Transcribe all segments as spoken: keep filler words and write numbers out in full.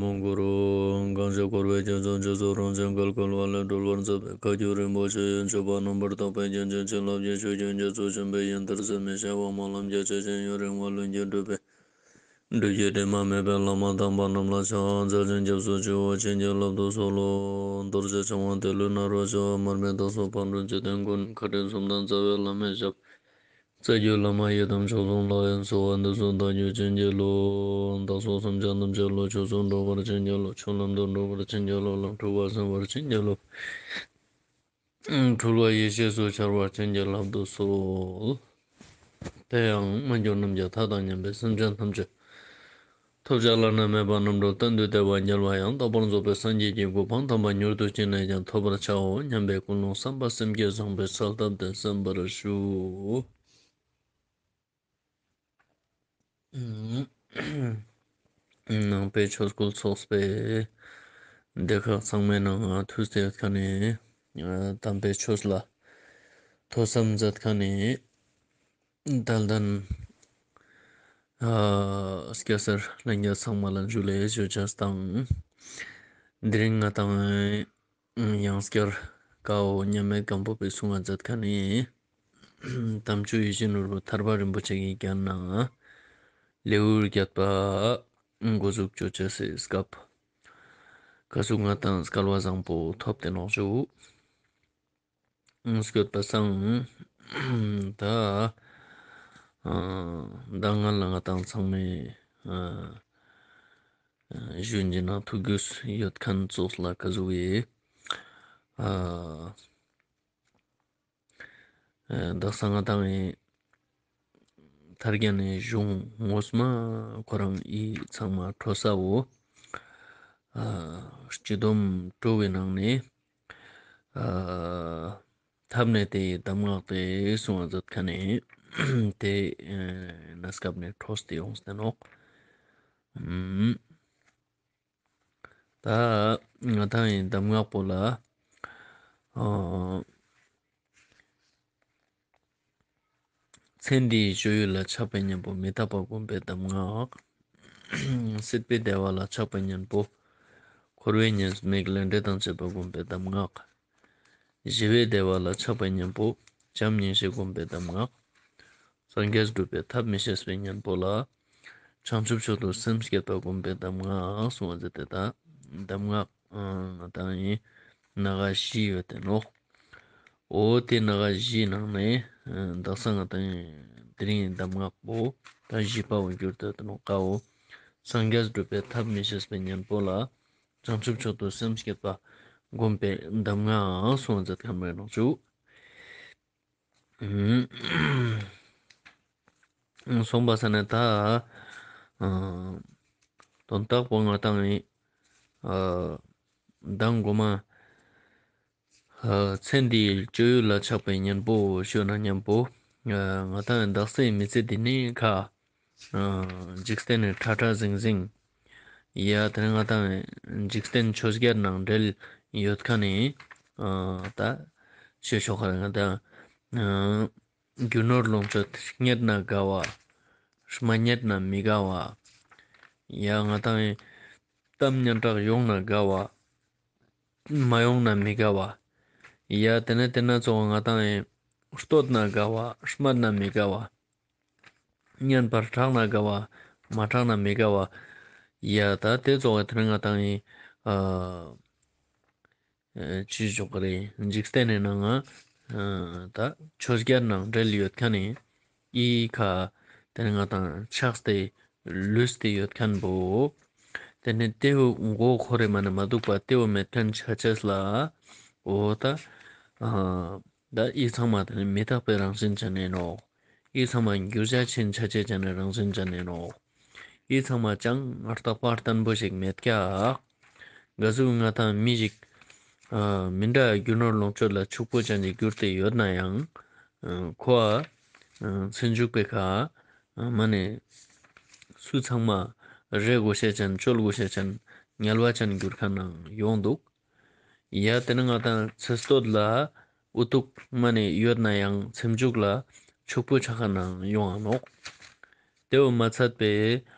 མོ་གུ་རུ། གང་ཞིག་འཁོར་བའི་རྒྱ་མཚོ་འཇིགས་སུ་རུང་ཞིང་བརྒལ་དཀའ་བ་ལས་སྒྲོལ་བར་མཛད་པའི་བཀའ་བརྒྱུད་རིན་པོ་ཆེ་ཡི་སྤྱོད་པ་རྣམ་པར་དག་པའི་རྒྱན་ཅན་བྱིན་རླབས་ཀྱི་ཆུ་རྒྱུན་རྒྱ་མཚོ་ཆེན་པོའི་ཡན་ལྟར་ཟད་མི་ཤེས་པ་སྨོན་ལམ་རྒྱ་ཆེ་ཞིང་ཡུན་རིང་བ་ལྷུན་གྱིས་གྲུབ་པའི་སྒྲུབ་བརྒྱུད་དྲི་མ་མེད་པའི་བླ་མ་དམ་པ་རྣམས་ལ་ཕྱག་འཚལ་ཞིང་སྐྱབས་སུ་མཆིའོ། བྱིན་གྱིས་བརླབ་ཏུ་གསོལ་ལོ། རྡོ་རྗེ་འཆང་དབང་ཏེ་ལོ་ནཱ་རོ་ཞི་བ་མར་མི་དྭགས་པོ་ཕག་གྲུ་འཇིག་རྟེན་མགོན་མཁའ་སྤྲིན་གསུམ་དང་རྩ་བའི་བླ་མའི་ཞབས། རྩ་བརྒྱུད་བླ་མ་ཡི་དམ་མཆོག་གསུམ་ལ་ཡང་གསོལ་བ་འདེབས་སོ། བདག་རྒྱུད་བྱིན་གྱིས་རློབས། བདག་སོགས་སེམས་ཅན་ཐམས་ཅད་བློ་ཆོས་སུ་འགྲོ་བར་བྱིན་གྱིས་རློབས། ཆོས་ལམ་དུ་འགྲོ་བར་བྱིན་གྱིས་རློབས། ལམ་འཁྲུལ་བ་སེལ་བར་བྱིན་གྱིས་རློབས། འཁྲུལ་བ་ཡེ་ཤེས་སུ་འཆར་བར་བྱིན་གྱིས་བརླབ་ཏུ་གསོལ། དེ་ཡང་མ་གྱུར་ནམ་མཁའི་མཐའ་དང་མཉམ་པའི་སེམས་ཅན་ཐམས་ཅད་ཐོབ་བྱ་བླ་ན་མེད་པ་རྣམ་གྲོལ་གཏན་དུ་བདེ་བ་རྒྱལ་བ་ཡང་དག་པར་རྫོགས་པའི་སངས་རྒྱས་ཀྱི་གོ་འཕང་དམ་པ་མྱུར་དུ་ཅི་ནས་ཀྱང་ཐོབ་པར་བྱའོ་སྙམ་པའི་ཀུན་སློང་བསམ་པ་སེམས་བསྐྱེད་བཟང་པོའི་གསལ་བཏབ་སྟེ་གསན་པར་ཞུ། ནང་པའི་ཆོས་སྐུལ་ཚོགས་པའི་སྡེ་ཁག་ཚང་མའི་ནང་ང་ཐུགས་ཏེ་ཡོད་ཁན་ནི་དམ་པའི་ཆོས་ལ་ཐོས་བསམ་མཛད་ཁན་ནི་དད་ལྡན་སྐྱ་སེར་ལྷན་རྒྱས་ཚང་མ་ལ་ཇུ་ལེ་ཞུ་ཅེས་དང་། དེ་རིང་ང་ཏང་ཡང་སྐྱར་ཀ་བོ་མཉམ་མེད་སྒམ་པོ་པའི་གསུང་ང་མཛད་ཁན་ནི་དམ་ཆོས་ཡིད་བཞིན་ནོར་བུ་ཐར་པ་རིན་པོ་ཆེ་གི་རྒྱན་ནང་ལེའུ་བརྒྱད་པ་འགོ་འཛུགས་ཅོ་ཅེས་སི་སྐབས་ཀ་ཟུག་ང་ཏང་སྐལ་བ་བཟང་པོ་ཐོབ་སྟེ་ནོག་ཞུ། སྐྱོད་པ་སང་ད་ད་ང་ལ་ང་ཏང་ཚང་མའི་ཞུན་གྱི་ནང་ཐུགས་རྒྱུས་ཡོད་ཁན་ཙོགས་ལ་ཀ་ཟུག་གི་དག་ས་ང་ཏང་ངི་ཐར་རྒྱན་ནི་གཞུང་ངོས་མ་ཁོ་རང་ཨི་ཚང་མ་འཕྲོ་ས་བོ་སྤྱི་སྡོམ་སྤྲོ་བའི་ནང་ནས་ཐབས་ནས་དེའི་གདམས་ངག་དེ་གསུང་བ་མཛད་ཁན་ནི་དེ་ནས་སྐབས་ནས་འཕྲོས་ཏེ་ཡོངས་ཏེ་ནོག། ད་ང་ཏང་ངི་གདམས་ངག་པོ་ལ་ཨ་ཚེ་འདིའི་སྤྱོད་ཡུལ་ལ་ཆགས་པའི་གཉེན་པོ་མི་རྟག་པ་བསྒོམ་པའི་གདམས་ངག། སྲིད་པའི་བདེ་བ་ལ་ཆགས་པའི་གཉེན་པོ་འཁོར་བའི་ཉེས་དམིགས་ལས་འབྲས་དང་བཅས་པ་བསྒོམ་པའི་གདམས་ངག། ཞི་བའི་བདེ་བ་ལ་ཆགས་པའི་གཉེན་པོ་བྱམས་སྙིང་རྗེ་བསྒོམ་པའི་གདམས་ངག། སངས་རྒྱས་སྒྲུབ་པའི་ཐབས་མི་ཤེས་པའི་གཉེན་པོ་ལ་བྱང་ཆུབ་མཆོག་ཏུ་སེམས་བསྐྱེད་པ་བསྒོམ་པའི་གདམས་ངག་གསུང་བ་མཛད་དེ་ད་གདམས་ངག་ང་ཏང་ངི་སྣ་ཁ་བཞི་ཡོད་དེ་ནོག། འོ་དེ་སྣ་ཁ་བཞིའི་ནང་ནས་དག་ས་ང་ཏང་ངི་དེ་རིང་གི་གདམས་ངག་པོ་ད་བཞི་པ་བོ་གྱུར་ཏེ་ཡོད་དེ་ནོག་ཀ་བོ། སངས་རྒྱས་སྒྲུབ་པའི་ཐབས་མི་ཤེས་པའི་གཉེན་པོ་ལ་བྱང་ཆུབ་མཆོག་ཏུ་སེམས་བསྐྱེད་པ་བསྒོམ་པའི་གདམས་ངག་གསུང་བ་མཛད་ཁན་མེད་ནོག་ཞུ། སོང་པ་ས་ནས་ད་དོན་དག་པོ་ང་ཏང་ངི་མདང་གོ་མ་ཚེ་འདིའི་སྤྱོད་ཡུལ་ལ་ཆགས་པའི་གཉེན་པོ་ཞུ་ན་མཉམ་པོ་ང་ཏང་ངི་དག་སའི་མི་ཚེ་འདི་ནི་ཁ་འཇིག་རྟེན་ནི་ཁྲ་ཁྲ་ཟིང་ཟིང་། ཡ་དེ་ནི་ང་ཏང་འཇིག་རྟེན་ཆོས་བརྒྱད་ནང་འབྲེལ་ཡོད་ཁན་ནི་ད་ཆོས་ཕྱོགས་ཁ་ང་ཏང་རྒྱུ་ནོར་ལོངས་སྤྱོད་རྙེད་ན་དགའ་བ། མ་རྙེད་ན་མི་དགའ་བ། ཡ་ང་ཏང་གཏམ་སྙན་གྲགས་ཡོང་ན་དགའ་བ། མ་ཡོང་ན་མི་དགའ་བ། ཡ་དེ་ནི་དེ་ན་ཚོགས་ང་ཏང་བསྟོད་ན་དགའ་བ། སྨད་ན་མི་དགའ་བ། སྙན་པར་གྲགས་ན་དགའ་བ། མ་གྲགས་ན་མི་དགའ་བ། ཡ་ད་དེ་ཚོགས་དེ་ནི་ང་ཏང་ངི་ཨ་ཅི་ཞུ་གི་རེད། འཇིག་རྟེན་ནི་ནང་ང་ད་ཆོས་བརྒྱད་ནང་འབྲེལ་ཡོད་ཁན་ནི་ཨི་ཁ་དེ་ནི་ང་ཏང་ཆགས་ཏེ་ལུས་ཏེ་ཡོད་ཁན་བོ། དེ་ནི་དེ་བོ་མགོ་འཁོར་རེ་མ་ནི་མ་འདུག་པ་དེ་བོ་མེད་ཁན་ཆ་ཅེས་ལ་འོ་ད་ད་ཨི་ཚང་མ་དེ་ནི་མི་རྟག་པའི་རང་བཞིན་ཅན་ཨིན་ནོག། ཨི་ཚང་མ་འགྱུར་བྱ་ཆེན་ཆ་ཅེས་ཅན་ནི་རང་བཞིན་ཅན་ཨིན་ནོག། ཨི་ཚང་མ་ཅང་རྟག་པ་བརྟན་པོ་ཞིག་མེད་ཀྱག། ག་ཟུག་ང་ཏང་མི་ཞིག་མི་འདྲ་རྒྱུ་ནོར་ལོངས་སྤྱོད་ལ་ཕྱུག་པོ་ཅན་ཞིག་གྱུར་ཏེ་ཡོད་ན་ཡང་ཁོ་ཨ་ཚེ་མཇུག་པའི་ཁ་མ་ནེ་སུ་ཚང་མ་རེ་དགོས་ཤེས་ཅན་བཅོལ་དགོས་ཤེས་ཅན་ངལ་བ་ཅན་གྱུར་ཁན་ནང་ཡོང་འདུག། ཡ་དེ་ནི་ང་ཏང་ཚེ་སྟོད་ལ་འུ་ཐུག་མ་ནེ་ཡོད་ན་ཡང་ཚེ་མཇུག་ལ་ཕྱུག་པོ་ཆ་ཁན་ནང་ཡོང་ང་ནོག། དེ་བོ་མ་ཚད་པའི་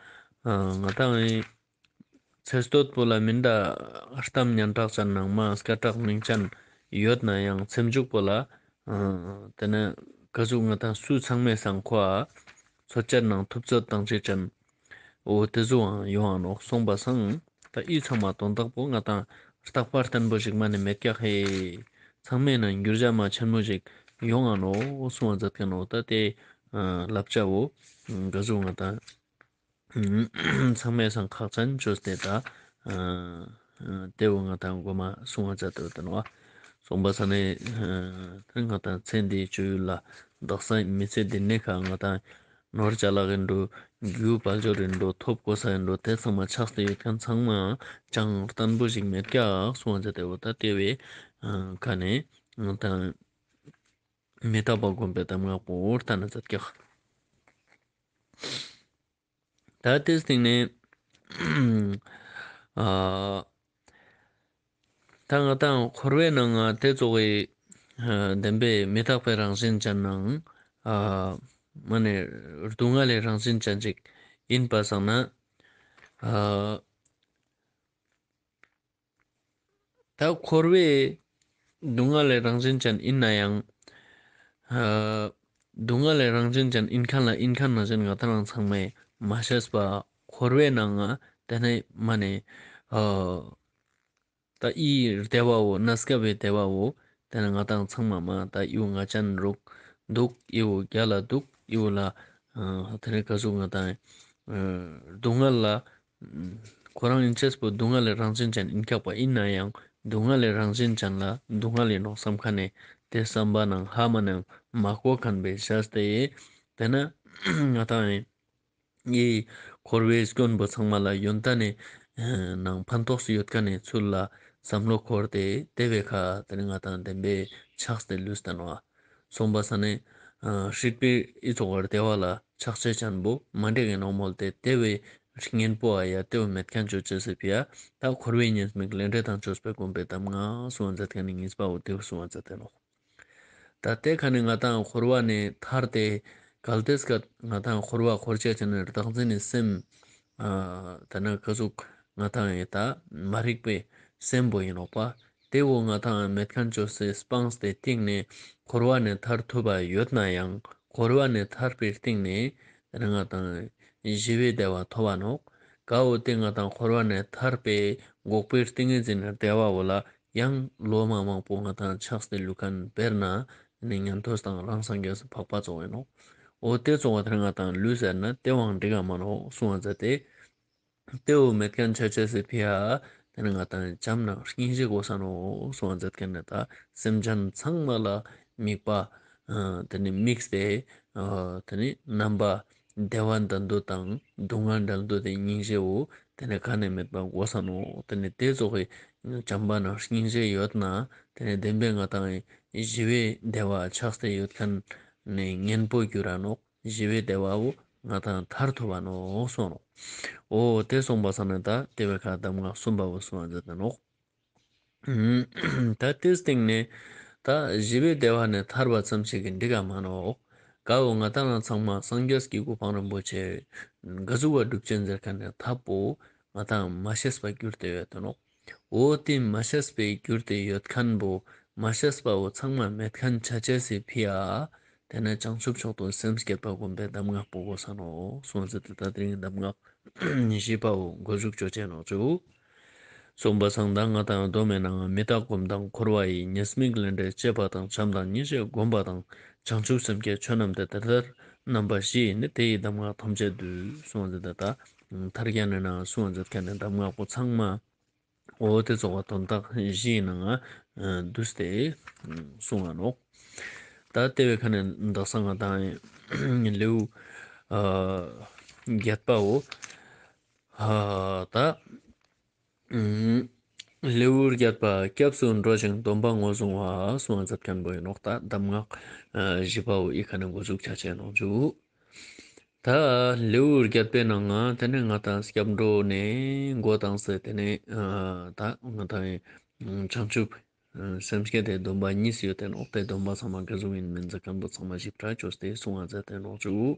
ང་ཏང་ངི་ ཚེ་སྟོད་པོ་ལ་མིན་ད་གཏམ་སྙན་གྲགས་ཅན་ནང་མ་སྐད་གྲགས་མིང་ཅན་ཡོད་ན་ཡང་ཚེ་མཇུག་པོ་ལ་ཨ་དེ་ནས་ག་ཟུག་ང་ཏང་སུ་ཚང་མའི་སང་ཁོ་ཨ་ཚོད་ཆེན་ནང་ཐུབ་ཚོད་བཏང་ཅེས་ཅན། འོ་དེ་ཟུག་ཡང་ཡོང་ང་ནོག་སོང་པ་སང་། ད་ཨི་ཚང་མ་དོན་དག་པོ་ང་ཏང་རྟག་པར་བརྟན་པོ་ཞིག་མ་ནེ་མེད་ཀྱག་ཧེ། ཚང་མའི་ནང་འགྱུར་བ་མ་ཆེན་མོ་ཞིག་ཡོང་ང་ནོག་གསུང་བ་མཛད་མཁན་ནོག་ད་དེ་ཨ་བསླབ་བྱ་བོ་ག་ཟུག་ང་ཏང་ཚང་མའི་སང་ཁག་ཅན་ཅོས་ཏེ་ད་ཨ་ཨ་དེ་བོ་ང་ཏང་གོ་མ་གསུང་བ་མཛད་དེ་ཡོད་ནོག་པ། སོང་པ་སང་ནེ་ཨ་དེ་ང་ཏང་ཚེ་འདིའི་སྤྱོད་ཡུལ་ལ་དག་ས་མི་ཚེ་འདི་ནེ་ཁ་ང་ཏང་ནོར་ཅ་ལག་ཡིན་འགྲོ། རྒྱུ་དཔལ་འབྱོར་ཡིན་འགྲོ། ཐོབ་གོ་ས་ཡིན་འགྲོ། དེ་ཚང་མ་ཆགས་ཏེ་ཡོད་མཁན་ཚང་མ་ཅང་བརྟན་པོ་ཞིག་མེད་ཀྱག་གསུང་བ་མཛད་དེ་ཡོད། ད་དེ་བོའི་ཨ་ཁ་ནེ་ང་ཏང་མི་རྟག་པ་སྒོམ་པའི་གདམས་ངག་པོ་ལྟ་ན་མཛད་ཀྱག་ད་དེའི་སྟེང་ནེ་ཨ་ད་ང་ཏང་འཁོར་བའི་ནང་ང་དེ་ཙོགས་སི་ཨ་བདེན་པའི་མི་རྟག་པའི་རང་བཞིན་ཅན་ནང་ཨ་མ་ནེ་སྡུག་བསྔལ་ལི་རང་བཞིན་ཅན་ཅིག་ཡིན་པ་སང་ན་ཨ་ད་འཁོར་བའི་སྡུག་བསྔལ་ལི་རང་བཞིན་ཅན་ཡིན་ན་ཡང་ཨ་སྡུག་བསྔལ་ལི་རང་བཞིན་ཅན་ཡིན་མཁན་ལ་ཡིན་མཁན་ནང་བཞིན་ང་ཏང་རང་ཚང་མས་མ་ཤེས་པ་འཁོར་བའི་ནང་ང་དེ་ནས་མ་ནེ་ཨ་ད་ཨི་བདེ་བའོ་གནས་སྐབས་པའི་བདེ་བའོ་དེ་ནས་ང་ཏང་ཚང་མ་མ་ད་ཨི་བོ་ང་ཅན་རུག་འདུག་ཨི་བོ་རྒྱལ་ལ་འདུག་ཨི་བོ་ལ་ཨ་དེ་ནས་ག་ཟུག་ང་ཏང་ཨ་སྡུག་བསྔལ་ལ་ཁོ་རང་ཡིན་ཅེས་པོ་སྡུག་བསྔལ་ལི་རང་བཞིན་ཅན་ཡིན་ཀྱག་པ་ཡིན་ན་ཡང་སྡུག་བསྔལ་ལི་རང་བཞིན་ཅན་ལ་སྡུག་བསྔལ་ཡིན་ནོག་བསམ་མཁན་ནི་དེ་བསམ་པ་ནང་ཧ་མ་ནང་མ་གོ་མཁན་པའི་བྱས་ཏེ་དེ་ནས་ང་ཏང་ཡིན། ངའི་འཁོར་བའི་སྐྱོན་པོ་ཚང་མ་ལ་ཡོན་ཏན་ནི་ནང་ཕན་ཐོགས་སུ་ཡོད་མཁན་ནི་ཚུལ་ལ་བསམ་བློ་འཁོར་ཏེ་དེ་བའི་ཁ་དེ་ནི་ང་ཏང་བདེན་པའི་ཆགས་ཏེ་ལུས་ཏེ་ནོག་པ། སོང་པ་སང་ནེ་ཨ་སྲིད་པའི་ཨི་ཙོགས་བདེ་བ་ལ་ཆགས་ཅེས་ཅན་པོ་མ་འགྲིག་གི་ནོག་མོལ་ཏེ་དེ་བའི་གཉེན་པོ་ཨ་ཡ་དེ་བོ་མེད་མཁན་ཅོ་ཅེས་སི་ཕི་ཡ་ད་འཁོར་བའི་ཉེས་དམིགས་ལས་འབྲས་དང་བཅས་པའི་སྒོམ་པའི་གདམས་ངག་གསུང་བ་མཛད་མཁན་ནི་གཉིས་པ་བོ་དེ་བོ་གསུང་བ་མཛད་དེ་ནོག་ད་དེ་ཁ་ནེ་ང་ཏང་འཁོར་བ་ནེ་ཐར་ཏེ་གལ་ཏེ་སྐད་ང་ཏང་འཁོར་བ་འཁོར་ཅེས་ཅན་ནི་བདག་འཛིན་ནི་སེམས་ཨ་དེ་ནས་ག་ཟུག་ང་ཏང་ཡི་ད་མ་རིག་པའི་སེམས་པོ་ཡིན་ནོག་པ། དེ་བོ་ང་ཏང་མེད་མཁན་ཅོས་ཏེ་སྤངས་ཏེ་སྟིང་ནེ་འཁོར་བ་ནེ་ཐར་ཐུབ་པ་ཡོད་ན་ཡང་འཁོར་བ་ནེ་ཐར་པའི་སྟིང་ནེ་དེ་ནས་ང་ཏང་ཞི་བའི་བདེ་བ་ཐོབ་བ་ནོག་ག་བོ་དེ་ང་ཏང་འཁོར་བ་ནེ་ཐར་པའི་འགོག་པའི་ཏིང་ངེ་འཛིན་ནི་བདེ་བ་བོ་ལ་ཡང་ལོ་མ་མང་པོ་ང་ཏང་ཆགས་ཏེ་ལུས་མཁན་དཔེར་ན་ནི་ཉན་ཐོས་དང་རང་སངས་རྒྱས་སུ་འཕགས་པ་ཙོགས་ཡིན་ནོག་འོ་དེ་ཙོགས་བ་དེ་ང་ཏང་ལུས་ཟེར་ན་དེ་བོའང་འགྲིག་ག་མ་ནོག་གསུང་བ་མཛད་དེ། དེ་བོ་མེད་མཁན་ཆ་ཅེས་སི་ཕི་ཡ་དེ་ནི་ང་ཏང་བྱམས་ནང་སྙིང་རྗེ་དགོས་ས་ནོག་གསུང་བ་མཛད་མཁན་ནི་ད་སེམས་ཅན་ཚང་མ་ལ་དམིགས་པ་ཨ་དེ་ནི་དམིགས་ཏེ་ཨ་དེ་ནི་རྣམ་པ་བདེ་བ་འདྲ་འདུག་དང་སྡུག་བསྔལ་འདྲ་འདུག་དེ་སྙིང་རྗེ་བོ་དེ་ནི་ག་ནེ་མེད་པ་དགོས་ས་ནོག་དེ་ནི་དེ་ཙོགས་སི་བྱམས་པ་ནང་སྙིང་རྗེ་ཡོད་ན་དེ་ནི་བདེན་པའི་ང་ཏང་ཞི་བའི་བདེ་བ་ཆགས་ཏེ་ཡོད་མཁན་ནི་གཉེན་པོ་འགྱུར་ར་ནོག་ཞི་བའི་བདེ་བ་བོ་ང་ཏང་ཐར་ཐུབ་བ་ནོག་གསུངས་ནོག་འོ་དེ་སོང་པ་སང་ནེ་ད་དེ་བའི་ཁ་གདམས་ངག་གསུམ་པ་བོ་གསུང་བ་མཛད་དེ་ནོག་ད་དེའི་སྟེང་ནེ་ད་ཞི་བའི་བདེ་བ་ནེ་ཐར་བ་ཙམ་ཞིག་གི་འགྲིག་ག་མ་ནོག་ག་བོ་ང་ཏང་ལ་ཚང་མ་སངས་རྒྱས་ཀྱི་གོ་འཕང་རིན་པོ་ཆེ་ག་ཟུག་བ་སྒྲུབ་ཅེས་ཟེར་མཁན་ནི་ཐབས་པོ་ང་ཏང་མ་ཤེས་པ་གྱུར་ཏེ་ཡོད་དེ་ནོག་འོ་དེ་མ་ཤེས་པའི་གྱུར་ཏེ་ཡོད་མཁན་བོ་མ་ཤེས་པ་བོ་ཚང་མ་མེད་མཁན་ཆ་ཅེས་སི་ཕི་ཡ། དེ་ནས་བྱང་ཆུབ་མཆོག་ཏུ་སེམས་བསྐྱེད་པ་སྒོམ་པའི་གདམས་ངག་པོ་དགོས་ས་ནོག་གསུངས་ཟེར་ཏེ་ད་དེ་རིང་གདམས་ངག་བཞི་པ་བོ་འགོ་འཛུགས་ཅོ་ཅེས་ནོག་ཅུ། གསུངས་པ་སང་ད་ང་ཏང་སྡོམ་མེད་ནང་མི་རྟག་སྒོམ་དང་འཁོར་བ་ཡི། ཉེས་དམིགས་ལས་འབྲས་དཔྱད་པ་དང་། བྱམས་དང་སྙིང་རྗེ་སྒོམ་པ་དང་། བྱང་ཆུབ་སེམས་བསྐྱེད་ཆོས་རྣམས་ཏེ། དེ་ལྟར་རྣམ་པ་བཞི་ཡིས་ནི། དེ་ཡི་གདམས་ངག་ཐམས་ཅད་བསྡུས། གསུངས་ཟེར་ཏེ་ད་ཐར་རྒྱན་ནི་ནང་གསུངས་ཟེར་མཁན་ནི་གདམས་ངག་པོ་ཚང་མ། འོ་དེ་ཚོགས་པ་དོན་དག་བཞིའི་ནང་ང་བསྡུས་ཏེ་གསུངས་པ་ནོག་ད་དེ་བའི་ཁ་ནས་འདག་ས་ང་ཏང་ལེའུ་བརྒྱད་པའོ། ད་ལེའུ་བརྒྱད་པ་སྐྱབས་སུ་འགྲོ་ཞིང་སྡོམ་པ་ངོས་བཟུང་བ་གསུངས་པ་མཛད་མཁན་པོ་ཡིན་ནོག་ད་གདམས་ངག་བཞི་པའོ་ཨི་ཁ་ནས་འགོ་འཛུགས་ཆ་ཆེན་ནོག་ཅུ། ད་ལེའུ་བརྒྱད་པའི་ནང་ང་དེ་ནས་ང་ཏང་སྐྱབས་འགྲོ་ནས་འགོ་བཏང་སྟེ་དེ་ནས་ད་ང་ཏང་བྱང་ཆུབ་སེམས་བསྐྱེད་དེ་སྡོམ་པ་གཉིས་ཡོད་དེ་ནོག་དེ་སྡོམ་པ་ཚང་མ་ག་ཟུག་ཡིན་མིན་ཟེར་མཁན་པོ་ཚང་མ་ཞིབ་ཕྲ་བཅོས་ཏེ་གསུང་བ་མཛད་དེ་ནོག་ཅུ།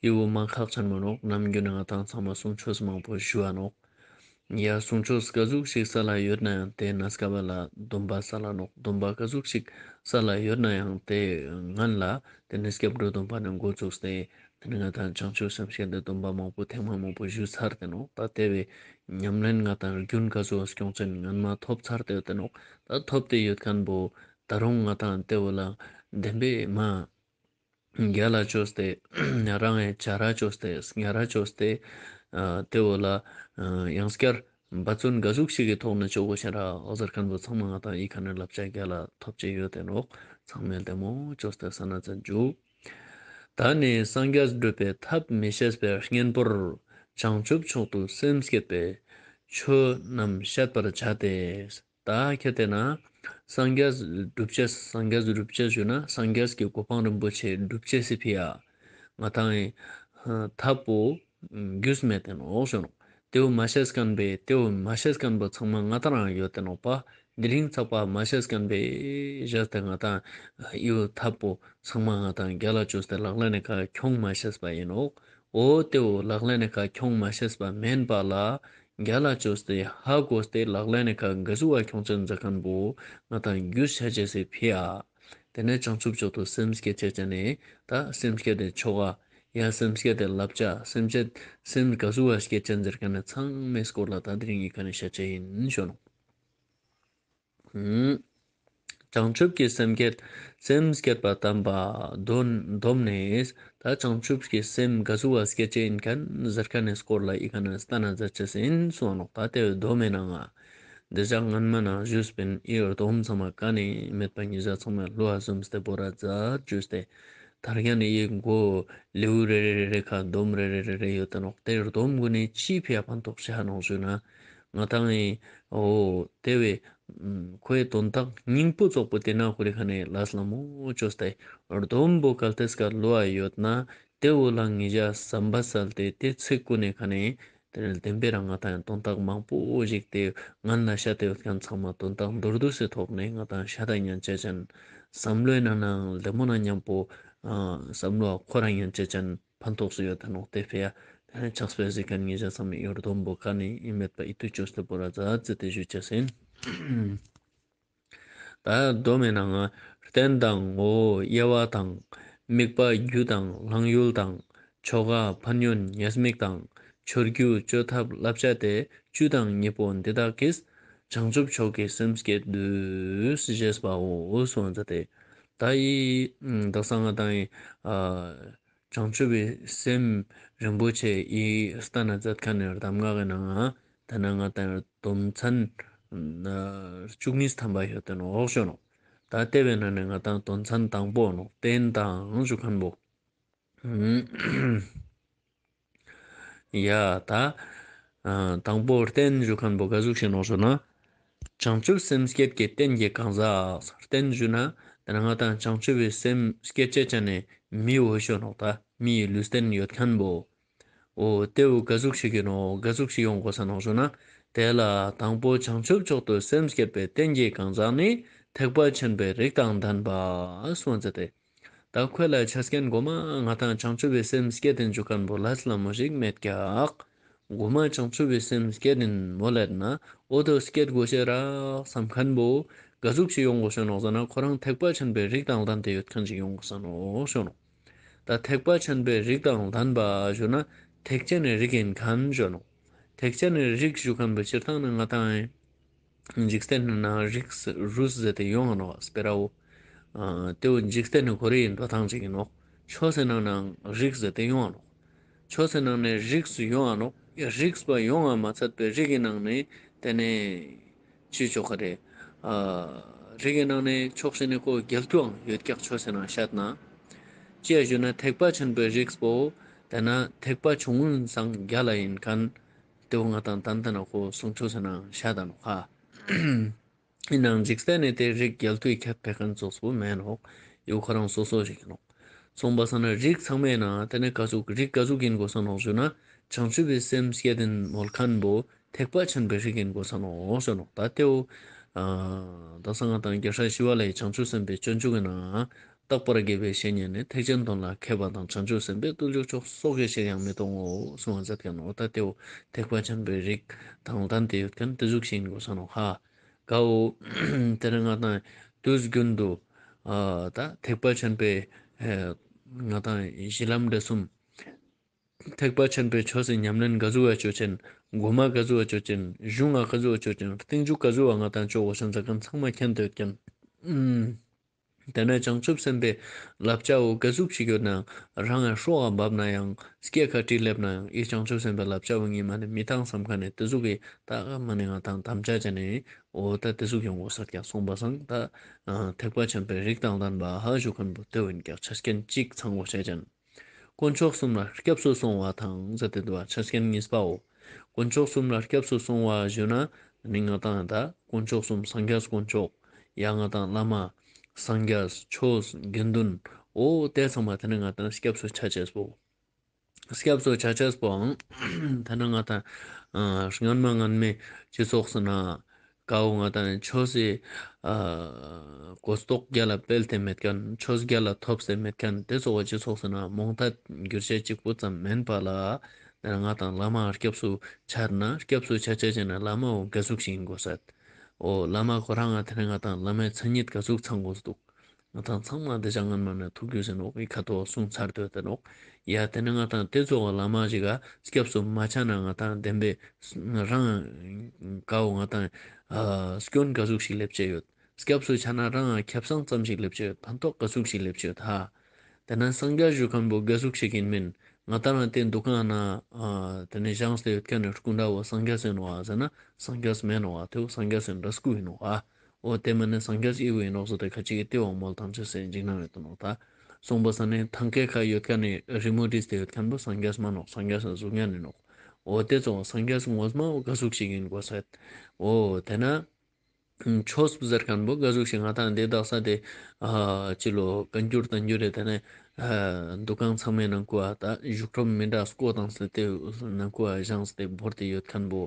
ཨི་བོ་མ་ཁག་ཆེན་མོ་ནོག་ནམ་རྒྱུན་ནས་ང་ཏང་ཚང་མ་གསུང་ཆོས་མང་པོ་ཞུ་བ་ནོག་ཡ་གསུང་ཆོས་ག་ཟུག་ཞིག་ས་ལ་ཡོད་ན་ཡང་དེ་གནས་སྐབས་ལ་སྡོམ་པ་ས་ལ་ནོག། སྡོམ་པ་ག་ཟུག་ཞིག་ས་ལ་ཡོད་ན་ཡང་དེ་ངན་ལ་དེ་ནས་སྐྱབས་འགྲོ་སྡོམ་པ་ནས་འགོ་བཙུགས་ཏེ་དེ་ནས་ང་དང་བྱང་ཆུབ་སེམས་བསྐྱེད་དེ་སྡོམ་པ་མང་པོ་ཐེངས་མ་མང་པོ་ཞུས་ཚར་ཏེ་ནོག། ད་དེ་བས་ཉམས་ལེན་ང་དང་རྒྱུན་ག་ཟུག་སྐྱོང་ཅན་ངན་མ་ཐོབ་ཚར་ཏེ་ཡོད་དེ་ནོག། ད་ཐོབ་སྟེ་ཡོད་མཁན་པོ་ད་རུང་ང་དང་དེ་བོ་ལ་བདེན་པའི་མ་རྒྱལ་ལ་བཅོས་ཏེ་རང་ངི་བྱ་ར་བཅོས་ཏེ་ཉ་ར་བཅོས་ཏེ་དེ་བོ་ལ་ཡང་སྐྱར་འབད་བརྩོན་ག་ཟུག་ཞིག་གི་ཐོག་ནས་བཅོ་དགོས་ཤེས་ར་ཟེར་མཁན་པོ་ཚང་མ་ང་དང་ཡི་ཁ་ནས་བསླབ་བྱ་རྒྱལ་ལ་ཐོབ་ཅེས་ཡོད་དེ་ནོག། ཚང་མས་བདེ་མོ་བཅོས་ཏེ་ས་ན་ཙན་འཇུག། ད་ནི་སངས་རྒྱས་སྒྲུབ་པའི་ཐབས་མི་ཤེས་པའི་གཉེན་པོར་བྱང་ཆུབ་མཆོག་ཏུ་སེམས་བསྐྱེད་པའི་ཆོས་རྣམས་བཤད་པར་བྱ་སྟེ། ད་ཁྱེད་དེ་ན་སངས་རྒྱས་སྒྲུབ་ཅེས་སངས་རྒྱས་སྒྲུབ་ཅེས་ཞུ་ན་སངས་རྒྱས་ཀྱི་གོ་འཕང་རིན་པོ་ཆེ་སྒྲུབ་ཅེས་སི་ཕི་ཡ་ང་དང་ངི་ཐབས་པོ་རྒྱུས་མེད་དེ་ནོག་ཞུ་ནོག། དེ་བོ་མ་ཤེས་མཁན་པས་དེ་བོ་མ་ཤེས་མཁན་པོ་ཚང་མ་ང་དང་རང་ཡོད་དེ་ནོག་པ། དེ་རིང་ཚགས་པ་མ་ཤེས་མཁན་པས་བཞག་སྟེ་ང་དང་ཡུལ་ཐབས་པོ་ཚང་མ་ང་དང་རྒྱལ་ལ་བཅོས་ཏེ་ལག་ལེན་ནི་ཁ་ཁྱོང་མ་ཤེས་པ་ཡིན་ནོག། འོ་དེ་བོ་ལག་ལེན་ནི་ཁ་ཁྱོང་མ་ཤེས་པ་མེན་པ་ལ་རྒྱལ་ལ་བཅོས་ཏེ་ཧ་གོ་སྟེ་ལག་ལེན་ནི་ཁ་ག་ཟུག་པ་ཁྱོང་ཅན་མཛད་མཁན་པོ་ང་དང་རྒྱུས་ཆ་ཅེས་སི་ཕི་ཡ། དེ་ནས་བྱང་ཆུབ་མཆོག་ཏུ་སེམས་བསྐྱེད་ཅེས་ཅན་ནི་ད་སེམས་བསྐྱེད་དེ་ཆོ་ག་ཡ་སེམས་བསྐྱེད་དེ་བསླབ་བྱ་སེམས་བསྐྱེད་སེམས་ག་ཟུག་པ་བསྐྱེད་ཅན་ཟེར་མཁན་ནི་ཚང་མའི་སྐོར་ལ་ད་དེ་རིང་ཡི་ཁ་ནས་བཤད་ཅེས་ཡིན་ཞུ་ནོག། བྱང་ཆུབ་ཀྱི་སེམས་བསྐྱེད་སེམས་བསྐྱེད་པ་དམ་པ་སྡོམ་སྡོམ་ནས་ད་བྱང་ཆུབ་ཀྱི་སེམས་ག་ཟུག་པ་བསྐྱེད་ཅེས་ཡིན་མཁན་ཟེར་མཁན་ནི་སྐོར་ལ་ཡི་ཁ་ནས་བསྟན་ན་མཛད་ཅེས་ཡིན་གསུངས་ནོག། ད་དེ་བོ་སྡོམ་མེ་ནང་ང་འདི་ཅག་སྔན་མ་ནང་ཞུས་པིན་ཡི་སྡོམ་ཚང་མ་ག་ནས་མེད་པ་ཉིད་ཅག་ཚང་མ་ལོ་ཨ་ཟུམ་སྟེ་བོ་ར་མཛད་ཅུས་ཏེ་ཐར་ཡང་ནི་ཡི་མགོ་ལེའུ་རེ་རེ་རེ་རེ་ཁ་སྡོམ་རེ་རེ་རེ་རེ་ཡོད་དེ་ནོག། དེ་སྡོམ་གུན་ནི་ཅི་ཕི་ཡ་ཕན་ཐོགས་ཤ་ནོག་ཞུ་ན་ང་དང་ངི་འོ་དེ་བས་ཁོའི་དོན་དག་སྙིང་པོ་ཙོགས་པོ་དེ་ན་ཁོ་རེ་ཁ་ནས་ལས་སླ་མོ་བཅོས་ཏེ་སྡོམ་པོ་གལ་ཏེ་སྐད་ལོ་ཨ་ཡོད་ན་དེ་བོ་ལ་ངེད་ཅག་བསམ་པ་གསལ་ཏེ་དེ་ཚིག་གུན་ནི་ཁ་ནས་དེ་ནས་བདེན་པའི་རང་ང་དང་དོན་དག་མང་པོ་ཞིག་དེ་སྔན་ལ་བཤད་དེ་ཡོད་མཁན་ཚང་མ་དོན་དག་མདོར་བསྡུས་སི་ཐོག་ནས་ང་དང་བཤད་ད་ཉན་ཅེས་ཅན་བསམ་བློའི་ནང་ནང་བདེ་མོ་ན་མཉམ་པོ་བསམ་བློ་ཁོ་རང་ཉན་ཅེས་ཅན་ཕན་ཐོགས་སུ་ཡོད་དེ་ནོག། དེ་ཕི་ཡ་ཕྱག་དཔེ་གཟིགས་མཁན་ཉེ་ཞ་ཚང་མས་ཡོད་སྡོམ་པོ་ག་ནས་ཡིན་མེད་པ་ཡིད་དུ་བཅོས་ཏེ་བོ་ར་མཛད་ཅེས་ཏེ་ཞུ་ཅེས་ཡིན། ད་སྡོམ་མེ་ནང་ང་རྟེན་དང་ངོ་བོ་དབྱེ་བ་དང་དམིགས་པ་རྒྱུ་དང་བླང་ཡུལ་དང་ཆོ་ག་ཕན་ཡོན་ཉེས་དམིགས་དང་ཆོས་བརྒྱུད་བཅོ་ཐབས་བསླབ་བྱ་སྟེ་བཅུ་དང་གཉིས་པོ་འདི་དག་གིས་བྱང་ཆུབ་མཆོག་གི་སེམས་བསྐྱེད་དུ་ཞེས་པའོ་གསུངས་མཛད་དེ། ད་ཡི་དག་ས་ང་དང་ཡི་བྱང་ཆུབ་པའི་སེམས་རིན་པོ་ཆེ་ཡི་སྟན་ན་མཛད་མཁན་ནི་གདམས་ངག་གི་ནང་ང་ད་ནང་ང་དང་དོན་ཚན་བཅུ་གཉིས་ཐམ་པ་ཡོད་དེ་ནོག་ཞུ་ནོག། ད་དེ་བས་ན་ནི་ང་དང་དོན་ཚན་དང་པོ་ནོག་རྟེན་དང་ཞུ་མཁན་པོ། ཡ་ད་དང་པོ་རྟེན་ཞུ་མཁན་པོ་ག་ཟུག་ཞིག་ནོག་ཞུ་ན། བྱང་ཆུབ་སེམས་བསྐྱེད་ཀྱི་རྟེན་གྱི་གང་ཟག་རྟེན་ཞུ་ན་དེ་ན་ང་དང་བྱང་ཆུབ་པའི་སེམས་བསྐྱེད་ཅེས་ཅན་ནི་མི་འོ་ཞུ་ནོག། ད་མིའི་ལུས་རྟེན་ཡོད་མཁན་པོ། འོ་དེ་བོ་ག་ཟུག་ཞིག་ཡིན་ནོག་ག་ཟུག་ཞིག་ཡོང་དགོས་ས་ནོག་ཞུ་ན། དེ་ལ་དང་པོ་བྱང་ཆུབ་མཆོག་ཏུ་སེམས་བསྐྱེད་པའི་རྟེན་གྱི་གང་ཟག་ནི་ཐེག་པ་ཆེན་པོའི་རིགས་དང་ལྡན་པ་གསུངས་མཛད་དེ། ད་ཁོ་ལ་ཆ་རྐྱེན་གོ་མ་ང་དང་བྱང་ཆུབ་པའི་སེམས་བསྐྱེད་དེ་ཞུ་མཁན་པོ་ལས་སླ་མོ་ཞིག་མེད་ཀྱག། གོ་མ་བྱང་ཆུབ་པའི་སེམས་བསྐྱེད་དེ་མོལ་ལེད་ན་འོ་དོ་བསྐྱེད་དགོས་ཤེས་རག་བསམ་མཁན་པོ་ག་ཟུག་ཞིག་ཡོང་དགོས་ཤེས་ནོག་ཟེར་ན་ཁོ་རང་ཐེག་པ་ཆེན་པོའི་རིགས་དང་ལྡན་ཏེ་ཡོད་མཁན་ཞིག་ཡོང་དགོས་ས་ནོག་ཞུ་ནོག། ད་ཐེག་པ་ཆེན་པོའི་རིགས་དང་ལྡན་པ་ཞུ་ན་ཐེག་ཆེན་ནི་རིགས་ཡིན་མཁན་ཞུ་ནོག། ཐེག་ཆེན་ནི་རིགས་ཞུ་མཁན་པོ་སྤྱིར་བཏང་ནི་ང་དང་འཇིག་རྟེན་ནི་ནང་རིགས་རུས་ཟེར་ཏེ་ཡོང་ང་ནོག་སྤེ་ར་འོ། དེ་བོ་འཇིག་རྟེན་ནི་ཁོ་རེ་ཡིན་འགྲོ་སྟངས་ཅིག་ཡིན་ནོག། ཆོས་སི་ནང་ནང་རིགས་ཟེར་ཏེ་ཡོང་ང་ནོག། ཆོས་སི་ནང་ནས་རིགས་ཡོང་ང་ནོག། རིགས་པ་ཡོང་ང་མ་ཚད་པའི་རིགས་ཀྱི་ནང་ནས་དེ་ནས་ཅི་ཆོག་ག་རེ། རིགས་ཀྱི་ནང་ནས་ཕྱོགས་ཞིག་ནས་ཁོ་རྒྱལ་ཐུའང་ཡོད་ཀྱག་ཆོས་སི་ནང་བཤད་ན། ཅི་ཡ་ཞུ་ན་ཐེག་པ་ཆེན་པོའི་རིགས་པོ་དེ་ན་ཐེག་པ་ཆུང་ངུན་སང་རྒྱལ་ལ་ཡིན་མཁན། དེ་བོ་ང་དང་ཏན་ཏན་ན་ཁོ་གསུང་ཆོས་སི་ནང་བཤད་ད་ནོག་ཧ། ཡིན་ནའང་འཇིག་རྟེན་ནི་དེ་རིགས་རྒྱལ་ཐུའི་ཁྱད་ཕེ་མཁན་ཙོགས་པོ་མེན་ནོག། ཡོ་ཁོ་རང་སོ་སོ་ཞིག་ཡིན་ནོག། སོང་པ་སང་ན་རིགས་ཚང་མའི་ནང་དེ་ནས་ག་ཟུག་རིགས་ག་ཟུག་ཡིན་དགོས་ས་ནོག་ཞུ་ན། བྱང་ཆུབ་པའི་སེམས་བསྐྱེད་དེ་མོལ་མཁན་པོ་ཐེག་པ་ཆེན་པོའི་རིགས་ཡིན་དགོས་ས་ནོག་ཞུ་ནོག། ད་དེ་བོ་ད་སང་ང་དང་རྒྱལ་སྲས་ཞི་བ་ལྷའི་བྱང་ཆུབ་སེམས་དཔའི་སྤྱོད་འཇུག་གི་ནང་། རྟག་པར་དགེ་བའི་བཤེས་གཉེན་ནི། ཐེག་ཆེན་དོན་ལ་མཁས་པ་དང་། བྱང་ཆུབ་སེམས་དཔའི་བརྟུལ་ཞུགས་མཆོག་སོགས་ཀྱི་ཕྱིར་ཡང་མི་གཏོང་ངོ་གསུངས་པ་མཛད་མཁན་འོ་ད་དེའོ་ཐེག་པ་ཆེན་པོའི་རིགས་དང་ལྡན་ཏེ་ཡོད་མཁན་དེ་ཟུག་ཞིག་ཡིན་དགོས་ས་ནོག་ཧ། གའོ་དེ་ནི་ང་དང་དུས་རྒྱུན་དུ་ཨ་ད་ཐེག་པ་ཆེན་པོའི་ཨ་ང་དང་གཞི་ལམ་འབྲས་གསུམ། ཐེག་པ་ཆེན་པོའི་ཆོས་སི་ཉམས་ལེན་ག་ཟུག་བ་ཅོ་ཅེན། གོ་མ་ག་ཟུག་བ་ཅོ་ཅེན། གཞུང་ང་ག་ཟུག་བ་ཅོ་ཅེན། རྟིང་འཇུག་ག་ཟུག་བ་ང་དང་ཅོ་གོས་ཤེས་ཟེར་མཁན་ཚང་མ་མཁྱེན་ཏེ་ཡོད་མཁན། ཨུམ། དེ་ནས་བྱང་ཆུབ་སེམས་དཔའི་བསླབ་བྱའོ་ག་ཟུག་ཞིག་ཡོད་ནའང་རང་ངི་སྲོག་ག་བབ་ནའང་སྐེ་ཁ་གྲི་སླེབས་ནའང་ཨི་བྱང་ཆུབ་སེམས་དཔའི་བསླབ་བྱའོ་ངའི་མ་ནེ་མི་བཏང་བསམ་མཁན་ནི་དེ་ཟུག་གི་ད་མ་ནེ་ང་དང་དམ་བཅའ་བཅའ་ནེ་འོ་ད་དེ་ཟུག་ཡོང་གོས་ས་ཀྱང་གསུངས་པ་སང་ད་ཨ་ཐེག་པ་ཆེན་པོའི་རིགས་དང་ལྡན་པ་ཧ་ཞུ་མཁན་པོ་དེ་བོ་ཡིན་ཀྱང་ཆ་རྐྱེན་གཅིག་ཚང་གོས་ཤེས་ཅན། དཀོན་མཆོག་གསུམ་ལ་སྐྱབས་སུ་སོང་བ་དང་ཟེར་ཏེ་འདུག་པ་ཆ་རྐྱེན་གཉིས་པའོ། དཀོན་མཆོག་གསུམ་ལ་སྐྱབས་སུ་སོང་བ་ཞུ་ན་ནི་ང་དང་ད་དཀོན་མཆོག་གསུམ་སངས་རྒྱས་དཀོན་མཆོག་ཡང་ང་དང་བླ་མ་སངས་རྒྱས་ཆོས་དགེ་འདུན་འོ་དེ་ཚང་མ་དེ་ནི་ང་དང་སྐྱབས་སུ་ཆ་ཅེས་པོ། སྐྱབས་སུ་ཆ་ཅེས་པོའང་དེ་ནི་ང་དང་ཨ་སྔན་མ་སྔན་མའི་སྤྱི་ཚོགས་སི་ནང་གའོ་ང་དང་ཆོས་སི་ཨ་གོ་རྟོགས་རྒྱལ་ལ་སྤེལ་ཏེ་མེད་མཁན་ཆོས་རྒྱལ་ལ་ཐོབ་སྟེ་མེད་མཁན་དེ་ཚོ་བོ་སྤྱི་ཚོགས་སི་ནང་རྨོངས་དད་འགྱུར་བྱེད་གཅིག་པོ་ཙམ་མིན་པ་ལ། དེ་ནི་ང་དང་བླ་མ་སྐྱབས་སུ་ཆ་ན་སྐྱབས་སུ་ཆ་ཅེས་ཅན་ན་བླ་མའོ་ག་ཟུག་ཞིག་ཡིན་གོས་ས། འོ་བླ་མ་ཁོ་རང་ང་དེ་ནི་ང་དང་བླ་མའི་མཚན་ཉིད་ག་ཟུག་ཚང་གོས་འདུག་ང་དང་ཚང་མ་དེ་ཅང་སྔན་མ་ནེ་ཐུགས་རྒྱུས་ཡིན་ནོག་ཨི་ཁ་ཐོག་གསུངས་ཚར་ཏེ་ཡོད་དེ་ནོག་ཡ་དེ་ནི་ང་དང་དེ་ཚོ་བླ་མ་ཞིག་ག་སྐྱབས་སུ་མ་ཆ་ན་ང་དང་བདེན་པའི་རང་གའོ་ང་དང་ཨ་སྐྱོན་ག་ཟུག་ཞིག་སླེབས་ཅེས་ཡོད། སྐྱབས་སུ་ཆ་ན་རང་ཁེ་བཟང་ཙམ་ཞིག་སླེབས་ཅེས་ཡོད། ཕན་ཐོགས་ག་ཟུག་ཞིག་སླེབས་ཅེས་ཡོད་ཧ། དེ་ནི་སངས་རྒྱས་ཞུ་མཁན་པོ་ག་ཟུག་ཞིག་ཡིན་མིན། ང་དང་ལ་དེ་འདུ་ཁང་ན་ཨ་དེ་ནི་བཞེངས་ཏེ་ཡོད་མཁན་ནི་སྐུ་འདྲ་བོ་སངས་རྒྱས་ཡིན་ནོག་ཨ་ཟེར་ན་སངས་རྒྱས་མེན་ནོག་ཨ་དེ་བོ་སངས་རྒྱས་སི་འདྲ་སྐུ་ཡིན་ནོག་ཨ། འོ་དེ་མ་ནེ་སངས་རྒྱས་ཨི་བོ་ཡིན་ནོག་ཟེར་ཏེ་ཁ་ཅིག་གི་དེ་བོ་མོལ་ཐམས་ཅད་སེ་འཇིགས་སྣང་ཡོད་དེ་ནོག་ད། གསུངས་པ་སང་ནི་ཐང་ཀའི་ཁ་ཡོད་མཁན་ནི་རི་མོ་བྲིས་ཏེ་ཡོད་མཁན་པོ་སངས་རྒྱས་མན་ནོག་སངས་རྒྱས་གཟུགས་བརྙན་ཡིན་ནོག་འོ་དེ་ཚོ་སངས་རྒྱས་ངོ་མ་བོ་ག་ཟུག་ཞིག་ཡིན་གོས་ས། འོ་དེ་ནི་ཆོས་ཟེར་མཁན་པོ་ག་ཟུག་ཞིག་ང་དང་དེ་དག་ས་དེ་ཨ་ཅི་ལོ་བཀའ་འགྱུར་བསྟན་འགྱུར་རེ་དེ་ནི་ཨ་འདུ་ཁང་ཚང་མའི་ནང་ཁུལ་ཨ་ད་བཞུགས་ཁྲོམ་མི་འདྲ་སྐོར་བཏང་སྟེ་དེ་ནང་ཁུལ་ཨ་བཞེངས་ཏེ་བོར་ཏེ་ཡོད་མཁན་པོ་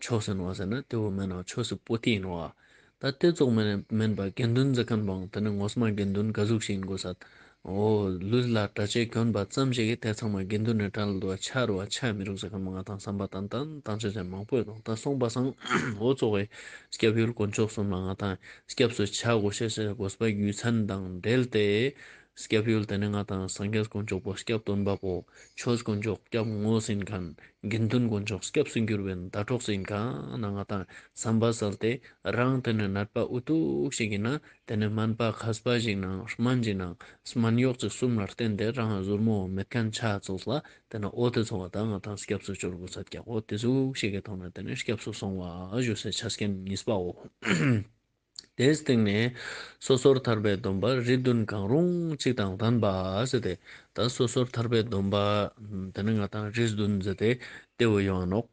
ཆོས་ཡིན་ནོག་ཟེར་ན་དེ་བོ་མེན་ནོག་ཆོས་སི་པོ་ཏི་ཡིན་ནོག་ད་དེ་ཙོགས་མེན་མེན་པ་དགེ་འདུན་ཟེར་མཁན་པོའང་དེ་ནི་ངོ་མ་དགེ་འདུན་ག་ཟུག་ཞིག་ཡིན་གོས་ས། འོ་ལུས་ལ་གྲྭ་ཆས་གྱོན་པ་ཙམ་ཞིག་གིས་དེ་ཚང་མ་དགེ་འདུན་ནི་གྲལ་དུ་ཆ་རུ་བ་ཆ་མི་རུག་ཟེར་མཁན་པོ་ང་དང་བསམ་པ་ཏན་ཏན་བཏང་ཅེས་ཅན་མང་པོ་ཡོད་ནོག་ད་གསུངས་པ་སང་འོ་ཙོགས་སི་སྐྱབས་ཡུལ་དཀོན་མཆོག་གསུམ་ལ་ང་དང་སྐྱབས་སུ་ཆ་གོས་ཤེས་སི་དགོས་པ་རྒྱུ་མཚན་དང་འབྲེལ་ཏེ། སྐྱབས་ཡུལ་དེ་ནི་ང་དང་སངས་རྒྱས་དཀོན་མཆོག་པོ་སྐྱབས་སྟོན་པ་པོ། ཆོས་དཀོན་མཆོག་སྐྱབས་དངོས་ཡིན་མཁན། དགེ་འདུན་དཀོན་མཆོག་སྐྱབས་སུ་འགྱུར་བའི་ཟླ་གྲོགས་ཡིན་མཁན་ན་ང་དང་བསམ་པ་གསལ་ཏེ་རང་དེ་ནི་ནད་པ་འུ་ཐུག་ཞིག་ཡིན་ན་དེ་ནི་སྨན་པ་མཁས་པ་ཞིག་ནང་སྨན་ཞིག་ནང་སྨན་གཡོག་ཅིག་གསུམ་ལ་བརྟེན་ཏེ་རང་ཟུར་མོ་མེད་མཁན་ཆ་ཙོགས་ལ་དེ་ནི་འོ་དེ་ཚོ་བ་དང་ང་དང་སྐྱབས་སུ་བཅོལ་དགོས་ས་ཀྱང་འོ་དེ་ཟུག་ཞིག་གི་ཐོག་ནས་དེ་ནི་སྐྱབས་སུ་སོང་བ་ཞུ་སའི་ཆ་རྐྱེན་གཉིས་པའོ། དེའི་སྟེང་ནས་སོ་སོར་ཐར་པའི་སྡོམ་པ་རིགས་བདུན་གང་རུང་གཅིག་དང་ལྡན་པ་ཟེར་ཏེ། ད་སོ་སོར་ཐར་པའི་སྡོམ་པ་དེ་ནི་ང་དང་རིགས་བདུན་ཟེར་ཏེ་དེ་བོ་ཡོང་ནོག་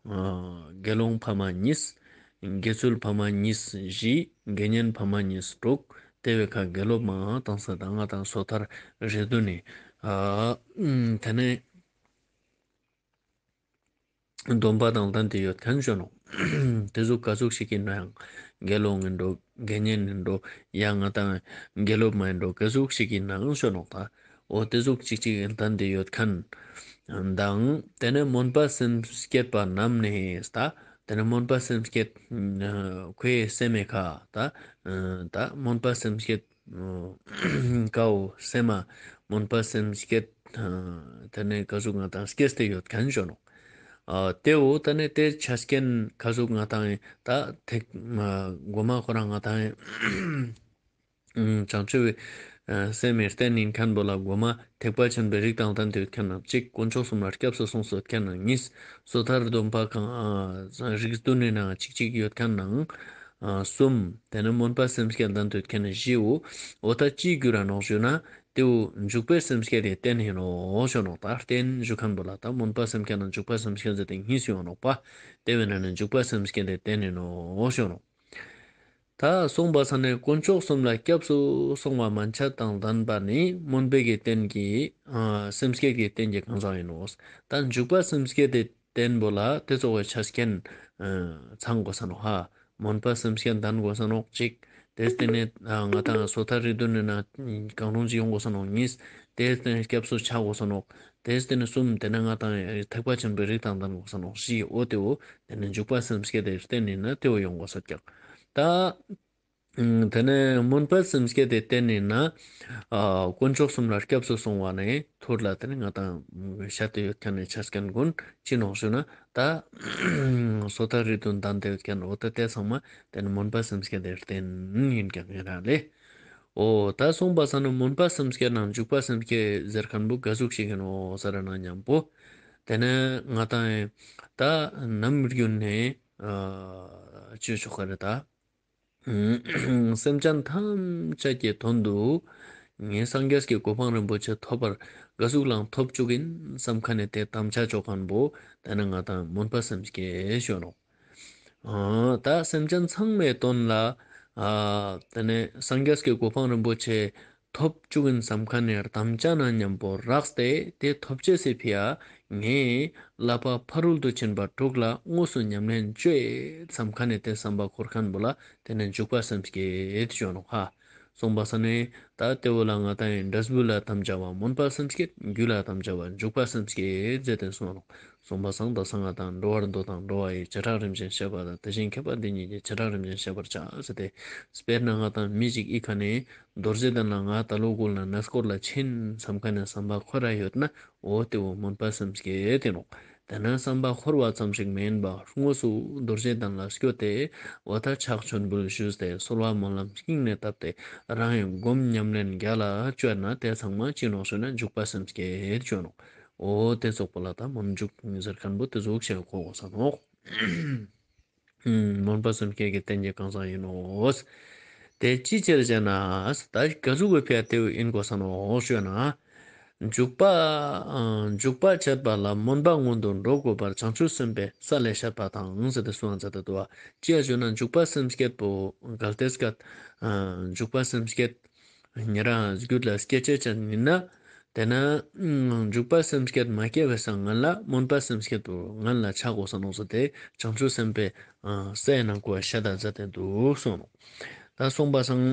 དགེ་སློང་ཕ་མ་གཉིས། དགེ་ཚུལ་ཕ་མ་གཉིས་བཞི། དགེ་བསྙེན་ཕ་མ་གཉིས་དྲུག་དེ་བོའི་ཁ་དགེ་སློབ་མ་དང་ས་དང་ང་དང་སོ་ཐར་རིགས་བདུན་ནི་ཨ་དེ་ནི་སྡོམ་པ་དང་ལྡན་ཏེ་ཡོད་མཁན་ཞུ་ནོག་དེ་ཟུག་ག་ཟུག་ཞིག་ཡིན་ནའང་དགེ་སློང་ཡིན་འགྲོ་དགེ་བསྙེན་ཡིན་འགྲོ་ཡང་ང་དང་དགེ་སློབ་མ་ཡིན་འགྲོ་ག་ཟུག་ཞིག་ཡིན་ནའང་ཞུ་ནོག་ད་འོ་དེ་ཟུག་ཅིག་ཅིག་ལྡན་ཏེ་ཡོད་མཁན་དང་དེ་ནས་སྨོན་པ་སེམས་བསྐྱེད་པ་རྣམས་ནི་ད་དེ་ནས་སྨོན་པ་སེམས་བསྐྱེད་ཁོའི་སེམས་མེད་ཁ་ད་ད་སྨོན་པ་སེམས་བསྐྱེད་ཀའོ་སེམས་མ་སྨོན་པ་སེམས་བསྐྱེད་དེ་ནས་ག་ཟུག་ང་དང་སྐྱེས་ཏེ་ཡོད་མཁན་ཞུ་ནོག་དེའོ་དེ་ནས་དེ་ཆ་རྐྱེན་ག་ཟུག་ང་དང་ད་ཐེག་གོ་མ་ཁོ་རང་ང་དང་བྱང་ཆུབ་སེམས་མི་རྟེན་ཡིན་མཁན་པོ་ལ་གོ་མ་ཐེག་པ་ཆེན་པོའི་རིགས་དང་ལྡན་ཏེ་ཡོད་མཁན་ནང་གཅིག་དཀོན་མཆོག་གསུམ་ལ་སྐྱབས་སུ་སོང་སྟེ་ཡོད་མཁན་ནང་གཉིས། སོ་ཐར་སྡོམ་པ་གང་རིགས་བདུན་ནི་ནང་གཅིག་གཅིག་ཡོད་མཁན་ནང་གསུམ། དེ་ནས་སྨོན་པ་སེམས་བསྐྱེད་ལྡན་ཏེ་ཡོད་མཁན་ནང་བཞི་བོ། འོ་ད་ཅིའི་རྒྱུ་ར་ནོག་ཞུ་ན་དེའོ་འཇུག་པའི་སེམས་བསྐྱེད་དེ་རྟེན་ཡིན་ནོག་ཞུ་ནོག་ད་རྟེན་ཞུ་མཁན་པོ་ལ་ད་སྨོན་པ་སེམས་བསྐྱེད་ནང་འཇུག་པ་སེམས་བསྐྱེད་ཟེར་ཏེ་གཉིས་ཡོང་ནོག་པ། དེ་བས་ན་ནི་འཇུག་པ་སེམས་བསྐྱེད་དེ་རྟེན་ཡིན་ནོག་ཞུ་ནོག་ད་གསུངས་པ་ས་ནས་དཀོན་མཆོག་གསུམ་ལ་སྐྱབས་སུ་སོང་བ་མན་ཆད་དང་ལྡན་པ་ནི་སྨོན་པའི་གི་རྟེན་གྱི་ཨ་སེམས་བསྐྱེད་ཀྱི་རྟེན་གྱི་གང་ཟག་ཡིན་ནོག་ད་འཇུག་པ་སེམས་བསྐྱེད་དེ་རྟེན་པོ་ལ་དེ་ཚོགས་པའི་ཆ་རྐྱེན་ཨ་ཚང་དགོས་ས་ནོག་ཧ། སྨོན་པ་སེམས་བསྐྱེད་ལྡན་དགོས་ས་ནོག་གཅིག་དེ་སྟེ་ནེ་ང་དང་སོ་ཐར་རིགས་བདུན་ནི་ནང་གང་རུང་ཅིག་ཡོང་དགོས་ས་ནོག་གཉིས། དེ་སྟེ་ནེ་སྐྱབས་སུ་ཆ་དགོས་ས་ནོག་དེ་སྟེ་ནེ་གསུམ། དེ་ནེ་ང་དང་ཐེག་པ་ཆེན་པོའི་རིགས་དང་ལྡན་དགོས་ས་ནོག་བཞི། འོ་དེ་བོ་དེ་ནེ་འཇུག་པ་སེམས་བསྐྱེད་དེ་བརྟེན་ནི་ན་དེ་བོ་ཡོང་དགོས་ས་ཀྱག་ད། ཨ་དེ་ནེ་སྨོན་པ་སེམས་བསྐྱེད་དེ་བརྟེན་ནི་ན་ཨ་དཀོན་མཆོག་གསུམ་ལ་སྐྱབས་སུ་སོང་བ་ནེ་ཐུར་ལ་དེ་ནེ་ང་དང་ཤད་དེ་ཡོད་ཁན་ནི་ཆ་རྐྱེན་ཀུན་ཅི་ནོག་ཞུ་ན་ད་སོ་ཐར་རིགས་བདུན་ལྡན་ཏེ་ཡོད་ཁན་འོ་ད་དེ་ཚང་མ་དེ་ནེ་སྨོན་པ་སེམས་བསྐྱེད་དེ་བརྟེན་ཡིན་ཀྱག་ཡིན་ར་ལེ། འོ་ད་སོང་པ་སང་ན་སྨོན་པ་སེམས་བསྐྱེད་ནང་འཇུག་པ་སེམས་བསྐྱེད་ཟེར་ཁན་བོ་ག་ཟུག་ཞིག་ཡིན་ནོག་ཟེར་ན་མཉམ་པོ་དེ་ནེ་ང་དང་ད་ནམ་རྒྱུན་ནེ་ཨ་ཅི་ཆོག་ག་རེ་ད། སེམས་ཅན་ཐམས་ཅད་ཀྱི་དོན་དུ་ངས་སངས་རྒྱས་ཀྱི་གོ་འཕང་རིན་པོ་ཆེ་ཐོབ་པར་ག་ཟུག་ལའང་ཐོབ་བཅུག་ཡིན་བསམ་ཁན་ནི་དེ་དམ་བཅའ་ཆོག་ཁན་བོ་དེ་ནེ་ང་དང་སྨོན་པ་སེམས་བསྐྱེད་ཞུ་ནོག་ཨ་ད་སེམས་ཅན་ཚང་མའི་དོན་ལ་ཨ་དེ་ནེ་སངས་རྒྱས་ཀྱི་གོ་འཕང་རིན་པོ་ཆེ་ཐོབ་བཅུག་ཡིན་བསམ་ཁན་ནི་དམ་བཅའ་ནང་མཉམ་པོ་རགས་ཏེ་དེ་ཐོབ་ཅེས་སི་ཕི་ཡ་ངས་བསླབ་པ་ཕ་རོལ་ཏུ་ཕྱིན་པ་དྲུག་ལ་དངོས་སུ་ཉམས་ལེན་ཅོ་ཡིན་བསམ་ཁན་ནི་དེ་བསམ་པ་འཁོར་ཁན་བོ་ལ་དེ་ནེ་འཇུག་པ་སེམས་བསྐྱེད་ཞུ་ནོག་ཧ། སོང་པ་སང་ནེ་ད་དེ་བོ་ལ་ང་དང་ཡིན་འབྲས་བུ་ལ་དམ་བཅའ་བ་སྨོན་པ་སེམས་བསྐྱེད། རྒྱུ་ལ་དམ་བཅའ་བ་འཇུག་པ་སེམས་བསྐྱེད་ཟེར་ཏེ་གསུངས་ནོག་སོང་པ་སང་ད་སང་ང་དང་འགྲོ་བར་འདོད་དང་འགྲོ་བ་ཡི་བྱེ་བྲག་རིམ་བཞིན་བཤད་པ་དང་དེ་བཞིན་མཁས་པ་འདི་ཉིད་ཀྱི་བྱེ་བྲག་རིམ་བཞིན་བཤད་པར་བྱ་ཟེར་ཏེ། དཔེར་ན་ང་དང་མི་ཞིག་ཨི་ཁ་ནེ་རྡོ་རྗེ་གདན་ལ་ང་ད་ལོ་གུན་ལ་གནས་སྐོར་ལ་ཕྱིན་བསམ་ཁན་ནི་བསམ་པ་འཁོར་ར་ཡོད་ན་འོ་དེ་བོ་སྨོན་པ་སེམས་བསྐྱེད་དེ་ནོག་དེ་ནེ་བསམ་པ་འཁོར་བ་ཙམ་ཞིག་མེན་པ་དངོས་སུ་རྡོ་རྗེ་གདན་ལ་སྐྱོད་དེ་འོ་ད་ཕྱག་མཆོད་འབུལ་ཞུས་ཏེ་གསོལ་བ་སྨོན་ལམ་སྙིང་ནེ་བཏབ་སྟེ་རང་ཡང་སྒོམ་ཉམས་ལེན་རྒྱ་ལ་བཅོས་ན་དེ་ཚང་མ་ཅི་ནོག་ཞུ་ན་འཇུག་པ་སེམས་བསྐྱེད་ཞུ་ནོག་འོ་དེ་ཙོགས་པོ་ལ་ད་སྨོན་འཇུག་ཟེར་ཁན་བོ་དེ་ཙོགས་ཤིག་གོ་དགོས་ས་ནོག་སྨོན་པ་སེམས་བསྐྱེད་ཀྱི་རྟེན་གྱི་གང་ཟག་ཡིན་ནོག་དེ་ཅིའི་ཕྱིར་ཞེ་ན། ད་ག་ཟུག་གི་ཕི་ཡ་དེ་ཡིན་དགོས་ས་ནོག་ཞུ་ན། འཇུག་པ་ཨ་འཇུག་པ་བྱེད་པ་ལ་སྨོན་པ་སྔོན་དུ་འགྲོ་དགོས་པར་བྱང་ཆུབ་སེམས་དཔའི་ས་ལས་བཤད་པ་དང་ཟེར་ཏེ་གསུངས་ས་མཛད་དེ་འདུག་པ། ཅི་ཡ་ཞུ་ན་འཇུག་པ་སེམས་བསྐྱེད་པོ་གལ་ཏེ་སྐད་ཨ་འཇུག་པ་སེམས་བསྐྱེད་ཉེ་རང་རྒྱུད་ལ་སྐྱེ་ཅེས་ཅན་ཡིན་ན། དེ་ན་ཨ་འཇུག་པ་སེམས་བསྐྱེད་མ་སྐྱེ་བའི་སང་སྔན་ལ་སྨོན་པ་སེམས་བསྐྱེད་པོ་སྔན་ལ་ཆ་དགོས་ས་ནོག་ཟེར་ཏེ་བྱང་ཆུབ་སེམས་དཔའི་ཨ་སའི་ནང་ཁོ་བཤད་ད་མཛད་དེ་འདུག་གསུངས་ནོག་ད་གསུངས་པ་སང་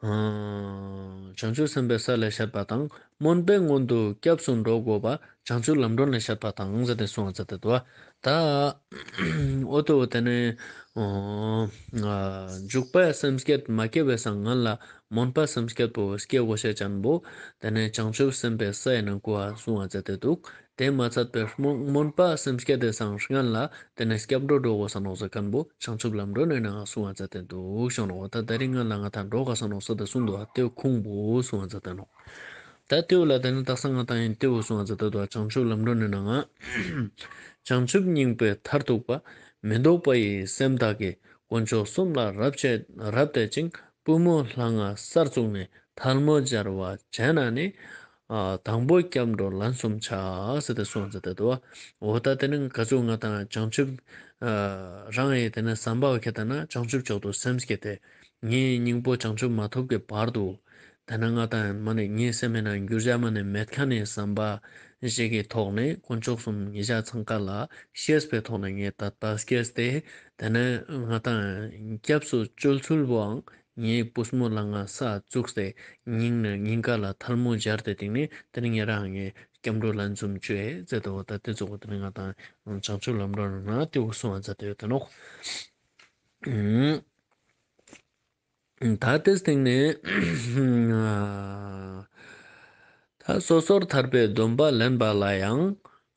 ཨ་བྱང་ཆུབ་སེམས་དཔའི་ས་ལས་བཤད་པ་དང་སྨོན་པའི་སྔོན་དུ་སྐྱབས་སུ་འགྲོ་དགོས་པ་བྱང་ཆུབ་ལམ་སྒྲོན་ལས་བཤད་པ་དང་ཟེར་ཏེ་གསུངས་ས་མཛད་དེ་འདུག་པ། ད་འོ་དོ་དེ་ནེ་འཇུག་པ་སེམས་བསྐྱེད་མ་སྐྱེ་བའི་སང་སྔན་ལ་སྨོན་པ་སེམས་བསྐྱེད་པོ་སྐྱེ་དགོས་ཤེས་ཅན་པོ་དེ་ནེ་བྱང་ཆུབ་སེམས་དཔའི་སའི་ནང་ཁོ་གསུངས་ས་མཛད་དེ་འདུག་དེ་མ་ཚད་པའི་སྨོན་སྨོན་པ་སེམས་བསྐྱེད་དེ་སང་སྔན་ལ་དེ་ནེ་སྐྱབས་འགྲོ་འགྲོ་དགོས་ས་ནོག་ཟེར་ཁན་བོ་བྱང་ཆུབ་ལམ་སྒྲོན་ནི་ནང་གསུངས་ས་མཛད་དེ་འདུག་གསུངས་ནོག་ད་དེ་རིང་སྔན་ལ་ང་དང་འགྲོ་དགོས་ས་ནོག་ཟེར་ཏེ་གསུངས་འདུག་པ། དེ་ཁུངས་པོ་གསུངས་ས་མཛད་དེ་ནོག་ད་དེ་བོ་ལ་དེ་ནེ་དག་ས་ང་དང་ཡིན་དེ་བོ་གསུངས་ས་མཛད་དེ་འདུག་པ། བྱང་ཆུབ་ལམ་སྒྲོན་ནི་ནང་བྱང་ཆུབ་སྙིང་པོའི་མཐར་ཐུག་པ། མི་ལྡོག་པ་ཡི་སེམས་དག་གིས། དཀོན་མཆོག་གསུམ་ལ་རབ་བྱེད་རབ་བསྟེན་ཅིང་། པུས་མོ་ལྷ་ང་སར་བཙུགས་ནས། ཐལ་མོ་སྦྱར་བ་བྱས་ན་ནི། ཨ་དང་པོ་སྐྱབས་འགྲོ་ལན་གསུམ་བྱ། ཟེར་ཏེ་གསུངས་ས་མཛད་དེ་འདུག་པ། འོ་ད་དེ་ནེ་ག་ཚོད་ང་དང་བྱང་ཆུབ་ཨ་རང་ཡི་དེ་ནེ་བསམ་པ་བོ་ཁྱེར་ཏེ་ན་བྱང་ཆུབ་མཆོག་ཏུ་སེམས་བསྐྱེད་དེ་ངའི་སྙིང་པོ་བྱང་ཆུབ་མ་ཐོབ་ཀྱི་བར་དུ་དེ་ནེ་ང་དང་མ་ནེ་ངའི་སེམས་ནང་འགྱུར་བ་མ་ནེ་མེད་ཁན་ནི་བསམ་པ་ཞིག་གི་ཐོག་ནེ་དཀོན་མཆོག་གསུམ་ཉེ་ཞ་ཚང་ཀ་ལ་ཤེས་པའི་ཐོག་ནེ་ངས་དད་པ་སྐྱེས་ཏེ་དེ་ནེ་ང་དང་སྐྱབས་སུ་བཅོལ་ཚུལ་བོའང་ངའི་པུས་མོ་ལྷ་ང་སར་བཙུགས་ཏེ་སྙིང་ནེ་སྙིང་ཁ་ལ་ཐལ་མོ་སྦྱར་ཏེ་དེ་ནེ་དེ་ནེ་ཉེ་རང་ངས་སྐྱབས་འགྲོ་ལན་གསུམ་བཅོ་ཡིན་ཟེར་ཏེ་འོ་ད་དེ་ཙོགས་དེ་ནེ་ང་དང་བྱང་ཆུབ་ལམ་སྒྲོན་ནང་དེ་བོ་གསུངས་ས་མཛད་དེ་ཡོད་དེ་ནོག་ད་དེའི་སྟེང་ནེ་ད་སོ་སོར་ཐར་པའི་སྡོམ་པ་ལེན་པ་ལ་ཡང་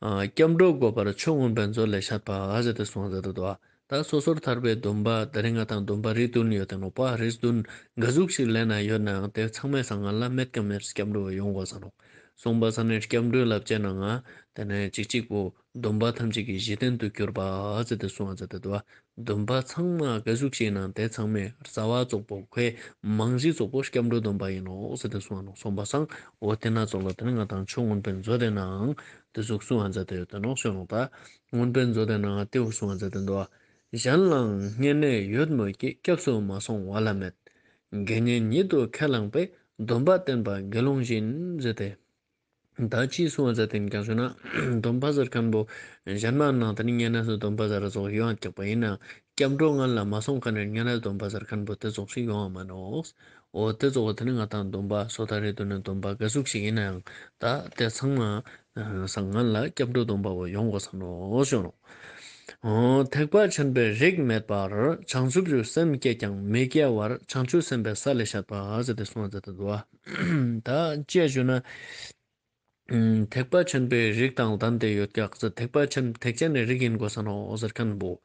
སྐྱབས་འགྲོ་དགོས་པར་ཆོས་མངོན་པའི་མཛོད་ལས་བཤད་པ་ཟེར་ཏེ་གསུངས་ས་མཛད་དེ་འདུག་པ། ད་སོ་སོར་ཐར་པའི་སྡོམ་པ་དེ་རིང་ང་དང་སྡོམ་པ་རིགས་བདུན་ཡོད་དེ་ནོག་པ། རིགས་བདུན་ག་ཟུག་ཞིག་ལེན་ན་ཡོད་ནའང་དེ་ཚང་མའི་སང་སྔན་ལ་མེད་ཀ་མེད་སྐྱབས་འགྲོ་ཡོང་དགོས་ས་ནོག་གསུངས་པ་སང་ནེ་སྐྱབས་འགྲོའི་བསླབ་བྱའི་ནང་ང་དེ་ནེ་ཅིག་ཅིག་པོ་སྡོམ་པ་ཐམས་ཅད་ཀྱི་གཞི་རྟེན་དུ་གྱུར་པ་ཟེར་ཏེ་གསུངས་ས་མཛད་དེ་འདུག་པ། སྡོམ་པ་ཚང་མ་ག་ཟུག་ཞིག་ནང་དེ་ཚང་མའི་རྩ་བ་ཙོགས་པོ་ཁོའི་རྨང་གཞི་ཙོགས་པོ་སྐྱབས་འགྲོའི་སྡོམ་པ་ཡིན་ནོག་ཟེར་ཏེ་གསུངས་ས་ནོག་གསུངས་པ་སང་འོ་དེ་ན་ཙོགས་ལ་དེ་ནེ་ང་དང་ཆོས་མངོན་པའི་མཛོད་དེ་ནའང་དེ་ཟུག་གསུངས་ས་མཛད་དེ་ཡོད་དེ་ནོག་ཞུ་ནོག་ད་མངོན་པའི་མཛོད་དེ་ནང་དེ་བོ་གསུངས་ས་མཛད་དེ་འདུག་པ། གཞན་ལའང་བསྙེན་གནས་ཡོད་མོད་ཀྱི། སྐྱབས་སུ་མ་སོང་བ་ལ་མེད། དགེ་བསྙེན་ཉིད་དུ་ཁས་བླངས་པས། སྡོམ་པ་བསྟན་པ་དགེ་སློང་བཞིན་ཟེར་ཏེ། ད་ཅི་གསུང་བ་མཛད་དེ་ཡིན་ཀྱང་ཞུ་ན་སྡོམ་པ་ཟེར་མཁན་པོ་གཞན་མ་ནང་དེ་ནི་ཉན་ན་སུ་སྡོམ་པ་ཟེར་ར་ཙོགས་ཡོང་ཡོད་ཀྱག་པ་ཡིན་ན་སྐྱབས་འགྲོ་ངན་ལ་མ་སོང་མཁན་ནི་ཉན་ན་སྡོམ་པ་ཟེར་མཁན་པོ་དེ་ཙོགས་ཤིག་ཡོང་བ་མ་ནོག་འོ་དེ་ཙོགས་པ་དེ་ནི་ང་དང་སྡོམ་པ་སོ་ད་རེ་དུ་ནི་སྡོམ་པ་ག་ཟུག་ཞིག་ཡིན་ན་ཡང་ད་དེ་ཚང་མ་སང་ངན་ལ་སྐྱབས་འགྲོ་སྡོམ་པ་བོ་ཡོང་དགོས་ས་ནོག་ཞུ་ནོག་འོ་ཐེག་པ་ཆེན་པོའི་རིགས་མེད་པར། བྱང་ཆུབ་ཀྱི་སེམས་བསྐྱེད་ཀྱང་མི་སྐྱེ་བར། བྱང་ཆུབ་སེམས་དཔའི་ས་ལས་བཤད་པ་ཟེར་ཏེ་གསུངས་པ་མཛད་དེ་འདུག་པ། ད་ཅི་ཞུ་ན། ཐེག་པ་ཆེན་པོའི་རིགས་དང་ལྡན་ཏེ་ཡོད་ཀྱག་ཟེར། ཐེག་པ་ཆེན་ཐེག་ཆེན་ནི་རིགས་ཡིན་དགོས་ས་ནོག་ཟེར་མཁན་པོ།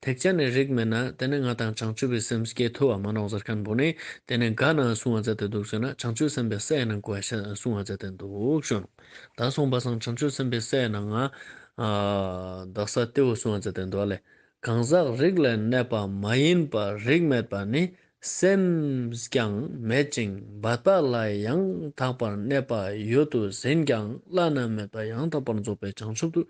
ཐེག་ཆེན་ནི་རིགས་མེད་ན་དེ་ནི་ང་དང་བྱང་ཆུབ་པའི་སེམས་བསྐྱེད་ཐུབ་པ་མ་ནོག་ཟེར་མཁན་པོ་ནི་དེ་ནི་ག་ན་གསུངས་པ་མཛད་དེ་འདུག་ཟེར་ན་བྱང་ཆུབ་སེམས་དཔའི་སའི་ནང་གོ་གསུངས་པ་མཛད་དེ་འདུག་ཞུ་ནོག་ད་གསུངས་པ་སང་བྱང་ཆུབ་སེམས་དཔའི་སའི་ནང་ང་ཨ་དག་ས་དེ་བོ་གསུངས་པ་མཛད་དེ་འདུག་པ་ལེ། གང་ཟག་རིགས་ལས་གནས་པ་མ་ཡིན་པ་རིགས་མེད་པ་ནི། སེམས་ཀྱང་མེད་ཅིང་འབད་པ་ལ་ཡང་དག་པར་གནས་པ་ཡོད་དུ་ཟིན་ཀྱང་བླ་ན་མེད་པ་ཡང་དག་པར་རྫོགས་པའི་བྱང་ཆུབ་ཏུ་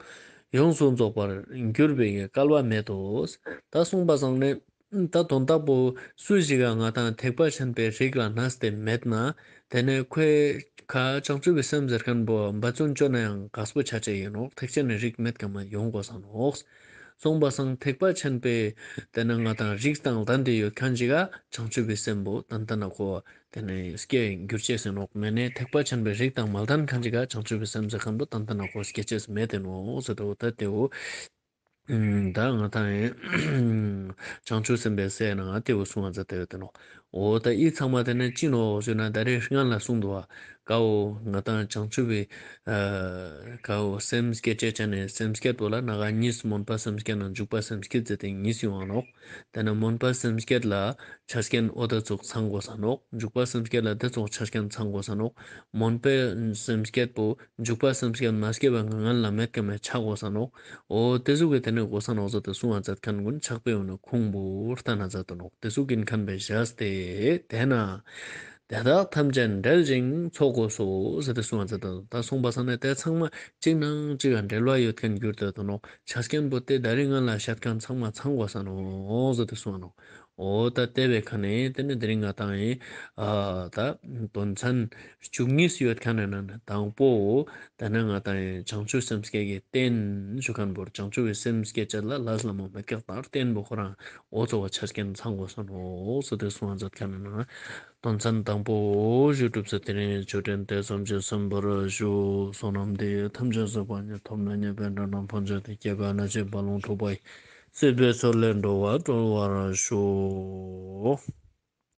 ཡོངས་སུ་རྫོགས་པར་འགྱུར་བའི་སྐལ་བ་མེད་དོ། ད་གསུངས་པ་སང་ནི་ད་དོན་དག་པོ་སུ་ཞིག་ག་ང་དང་ཐེག་པ་ཆེན་པོའི་རིགས་ལ་གནས་ཏེ་མེད་ན་དེ་ནི་ཁོའི་ཁ་བྱང་ཆུབ་པའི་སེམས་ཟེར་མཁན་པོ་འབད་བརྩོན་བཅོ་ན་ཡང་གས་པོ་ཆ་ཅེས་ཡིན་ནོག་ཐེག་ཆེན་ནི་རིགས་མེད་མཁན་མ་ཡོང་དགོས་ས་ནོག་གསུངས་པ་སང་ཐེག་པ་ཆེན་པོའི་དེ་ནི་ང་དང་རིགས་དང་ལྡན་ཏེ་ཡོད་མཁན་ཅིག་ག་བྱང་ཆུབ་པའི་སེམས་པོ་ཏན་ཏན་ན་ཁོ་དེ་ནི་སྐྱེ་འགྱུར་ཅེས་ཡིན་ནོག་མེད་ན་ཐེག་པ་ཆེན་པོའི་རིགས་དང་མ་ལྡན་མཁན་ཅིག་ག་བྱང་ཆུབ་པའི་སེམས་ཟེར་མཁན་པོ་ཏན་ཏན་ན་ཁོ་སྐྱེ་ཅེས་མེད་དེ་ནོག་ཟེར་ཏེ་འོ་ད་དེ་བོ། ད་ང་དང་ཡིན། བྱང་ཆུབ་སེམས་དཔའི་སའི་ནང་ང་དེ་བོ་གསུངས་པ་མཛད་དེ་ཡོད་དེ་ནོག་འོ་ད་འི་ཚང་མ་དེ་ནི་ཅི་ནོག་ཞུ་ན་ད་རེས་སྔན་ལ་གསུངས་འདུག་པ། ཀ་བོ་ང་དང་བྱང་ཆུབ་པའི་ཨ་ཀ་བོ་སེམས་བསྐྱེད་ཅེས་ཅན་ནི་སེམས་བསྐྱེད་པོ་ལ་ནང་ང་གཉིས་སྨོན་པ་སེམས་བསྐྱེད་ནང་འཇུག་པ་སེམས་བསྐྱེད་ཟེར་ཏེ་གཉིས་ཡོང་ང་ནོག་དེ་ནི་སྨོན་པ་སེམས་བསྐྱེད་ལ་ཆ་རྐྱེན་འོ་དེ་ཙོགས་ཚང་དགོས་ས་ནོག་འཇུག་པ་སེམས་བསྐྱེད་ལ་དེ་ཙོགས་ཆ་རྐྱེན་ཚང་དགོས་ས་ནོག་སྨོན་པའི་སེམས་བསྐྱེད་པོ་འཇུག་པ་སེམས་བསྐྱེད་མ་སྐྱེས་པ་ངན་ལ་མེད་མཁན་མེད་ཆ་དགོས་ས་ནོག་འོ་དེ་ཟུག་གི་དེ་ནི་དགོས་ས་ནོག་ཟེར་ཏེ་གསུངས་པ་མཛད་མཁན་ཀུན་ཕྱག་དཔེ་འོ་ན་ཁུངས་པོ་ལྟ་ན་མཛད་དེ་ནོག་དེ་ཟུག་ཡིན་མཁན་པའི་བཞག་སྟེ་དེ་ན། དེ་དག་ཐམས་ཅད་འབྲེལ་ཞིང་ཚོགས་དགོས་སོ་ཟེར་ཏེ་གསུངས་པ་མཛད་དེ་ད་གསུངས་པ་སང་ནི་དེ་ཚང་མ་གཅིག་ནང་གཅིག་ག་འབྲེལ་བ་ཡོད་མཁན་གྱུར་ཏེ་ཡོད་དེ་ནོག་ཆ་རྐྱེན་པོ་དེ་ད་རིང་ང་ལ་བཤད་མཁན་ཚང་མ་ཚང་དགོས་ས་ནོག་ཟེར་ཏེ་གསུངས་པ་ནོག་འོ་ད་དེ་བའི་ཁ་ནས་དེ་ནི་དེ་རིང་ང་དང་ཡིན། ཨ་ད་དོན་ཚན་བཅུ་གཉིས་ཡོད་མཁན་ནི་ནང་ནས་དང་པོ་དེ་ནི་ང་དང་ཡིན་བྱང་ཆུབ་སེམས་བསྐྱེད་ཀྱི་རྟེན་ཞུ་མཁན་པོ་བྱང་ཆུབ་ཀྱི་སེམས་བསྐྱེད་ཅེས་ལ་ལས་སླ་མོ་མེད་ཀྱག་ད་རྟེན་པོ་ཁོ་རང་འོ་ཚོ་བ་ཆ་རྐྱེན་ཚང་དགོས་ས་ནོག་ཟེར་ཏེ་གསུངས་པ་མཛད་མཁན་ནི་ནང་དོན་ཚན་དང་པོ་ཞུ་གྲུབ་ཟེར་དེ་རིང་ཆོས་འབྲེལ་དེ་ཙམ་གྱིས་གསན་པར་ཞུ། བསོད་ནམས་འདི་ཡིས་ཐམས་ཅད་གཟིགས་པ་ཉིད། ཐོབ་ནས་ཉེས་པའི་དགྲ་རྣམས་ཕམ་བྱས་ཏེ། སྐྱེ་རྒ་ན་འཆིའི་རྦ་ཀློང་འཁྲུགས་པ་ཡི། སྲིད་པའི་མཚོ་ལས་འགྲོ་བ་སྒྲོལ་བར་ཤོག།